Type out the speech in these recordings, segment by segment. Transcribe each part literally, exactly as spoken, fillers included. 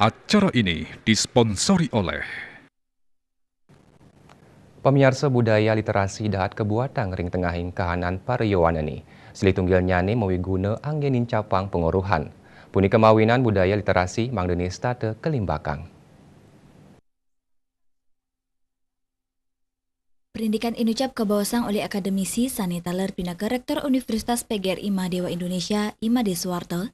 Acara ini disponsori oleh Pamiarsa, budaya literasi dahat kabuatang ring tengahing kahanan para yowana. Silih tungginnyané mawiguna anggén nincapang pangoruhan. Punika mawinan budaya literasi mangdané setata kalimbakang. Prindikan inucap kabaosang olih akademisi sané taler pinaka Rektor Universitas P G R I Mahadewa Indonesia, I Madé Suwarta,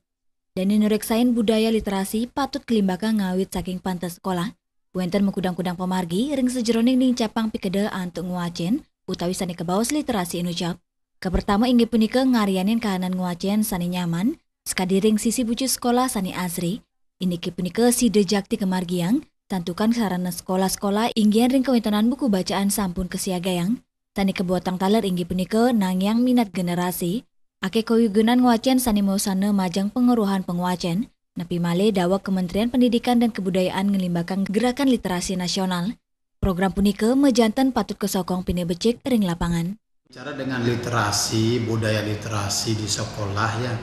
dané nureksain budaya literasi patut kalimbakang ngawit saking pantes sekolah, wénten makudang-kudang pamargi ring sajeroning nincapang pikeda antuk ngwacén utawi sané kabaos literasi inucap. Kapertama inggih punika ngaryanin kahanan ngwacén sané nyaman, sakadi ring sisi bucu sekolah sané asri, indike punika sida jakti kamargiang, santukan sarana sekolah-sekolah inggih ring kawéntenan buku bacaan sampun kasiagayang, sané kabuatang taler inggih punika nangiang minat generasi, akéh kawigunan ngwacén sané mausana majeng pangoruhan pangwacén, napi malih daweg Kementerian Pendidikan dan Kebudayaan nglimbakang gerakan literasi nasional. Program punika majanten patut kasokong pinih becik ring lapangan. Bicara dengan literasi, budaya literasi di sekolah, ya,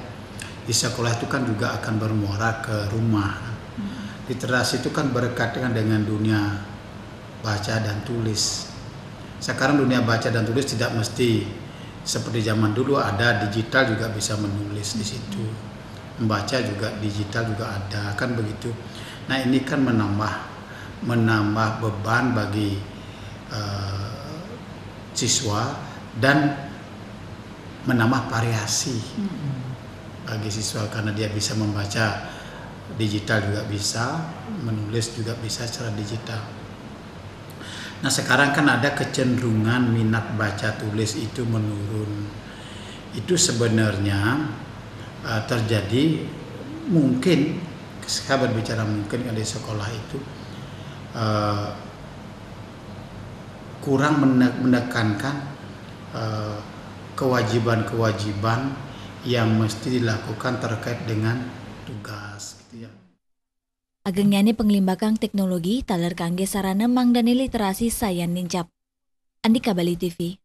di sekolah itu kan juga akan bermuara ke rumah. Literasi itu kan berkaitan dengan dunia baca dan tulis. Sekarang dunia baca dan tulis tidak mesti seperti zaman dulu, ada digital juga bisa menulis di situ. Membaca juga digital juga ada, kan begitu. Nah, ini kan menambah menambah beban bagi eh, siswa dan menambah variasi bagi siswa karena dia bisa membaca digital juga bisa, menulis juga bisa secara digital. Nah, sekarang kan ada kecenderungan minat baca tulis itu menurun. Itu sebenarnya eh, terjadi mungkin, saya berbicara mungkin di sekolah itu eh, kurang mene- menekankan eh, kewajiban-kewajiban yang mesti dilakukan terkait dengan tugas, gitu ya. Agengnyané panglimbakang teknologi taler kanggé sarana mangdané literasi sayan nincap. Andika Bali T V.